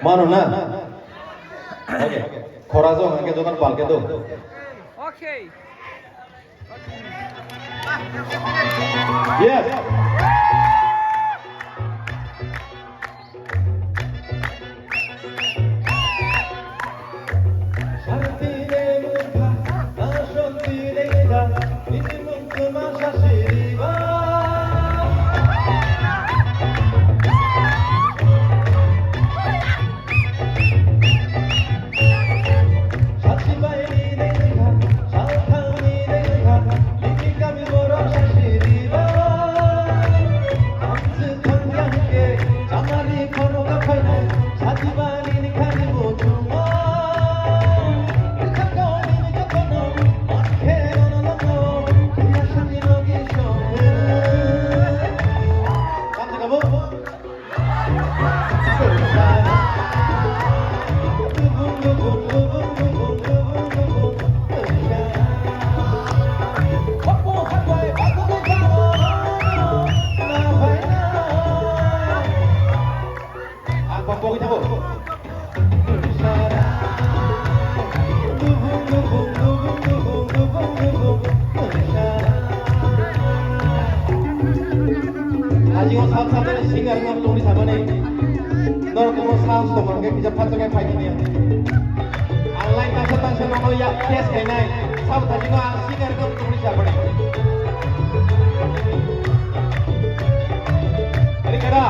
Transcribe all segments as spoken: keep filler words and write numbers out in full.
Mano na? Okay. Khora jong hake jogan palke do. Okay. Yes. Ang pok pok tabo. Aji o sab sab singer no tongri sabani. Nor kono sab sab ke kisa phacha ke phai ni. Ang lai tangsa tangsa no ya kes kai nai. Sab thaji no ang singer no tongri sabani. Ari kada.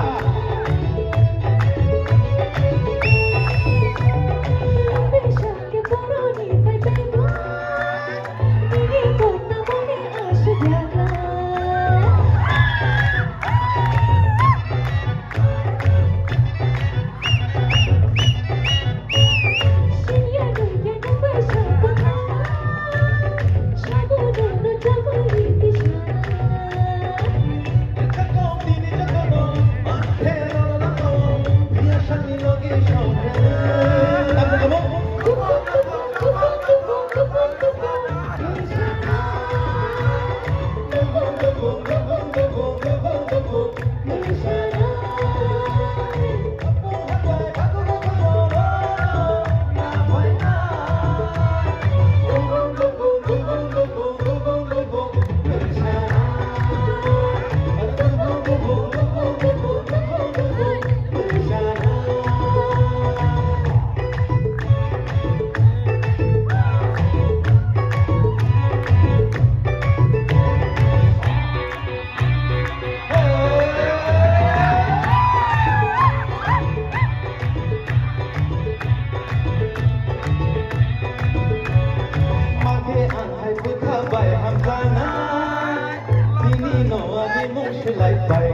Mage ang hai bwkha bai hamjaknai, bini no ani mung swlai bai.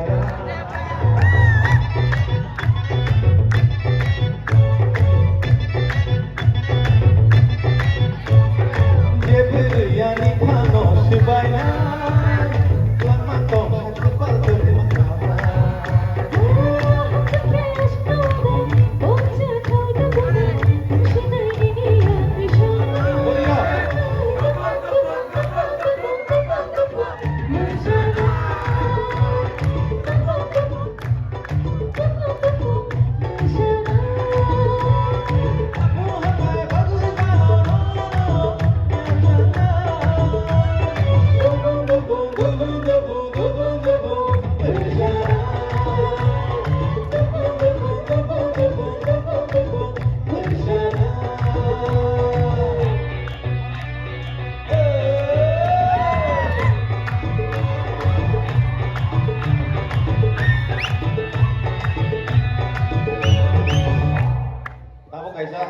Tabuk kaisa,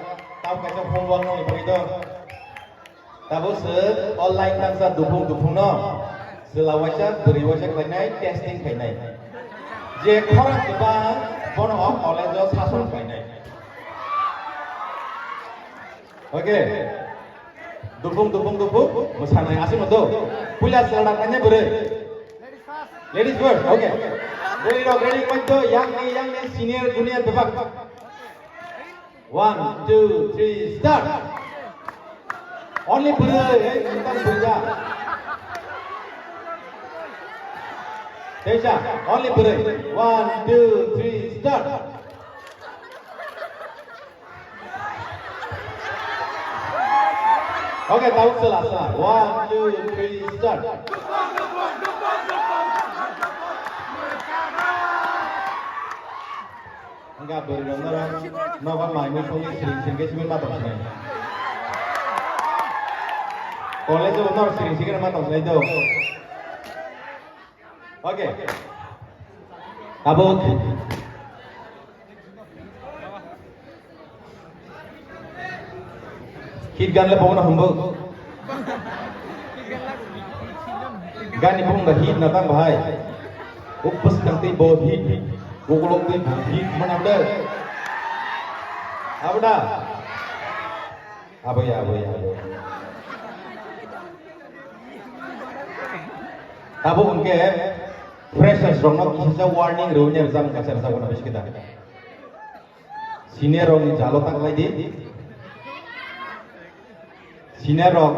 tabuk kaisa homework nokni bagwi do. Tabuk se online tangsa duphung duphung no. Chwla waisa, bwrwi waisa khlainai, testing khainai. Je khorang kwbang bono o college o sason khlainai. Okay. Dupung, dupung, dupung, mwsanai, aswk no do. Puila chwla khainai bwrwi. Ladies first, okay. Bwrwi rok ready wngmani do, yang ni, yang ni, senior, junior, bebak. One, two, three, start. Only bwrwi, eh, tang bwrwi ja. Teisa, only bwrwi. One, two, three, start. Okay, tabuk sela sela. One, two, three, start. Wngkha bwrwi rok norok nogo mai mui songwi siring siring khe simi ma tong sinai. College o norok siring siring ma tong sinai do. Okay. Tabuk. Hit gan le bono humbo. Gani bung da hit na tang bahai. Upus kang tei bo hit. Ukulok tei bo hit mana bda. Abda. Abo ya, abo ya, abo. Tabuk hwnkhe freshers rokno kisa warning rwui nai rwchapmung kaisa rwchapgwna biskit da. Senior rokni jalo ta khlai di. Senior rok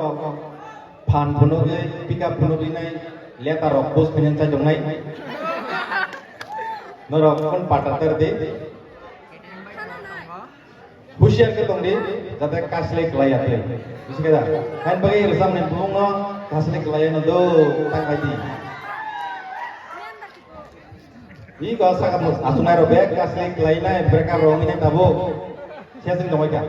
phan phunugwi, pickup phunugwi nai, letter rok post khainani chai tongnai. Norok phone pata tar di. Husiar khe tong di, jate kaslai klai ya tei. Bisi khe da. Hain bagwi rwchapmani bumungno kaslai klai ya no do, ta khlai di. Iko saka mus asunai rok bek kaslai klai nai, brekar rok wngwi nai tabuk. Sesing tongwi kha.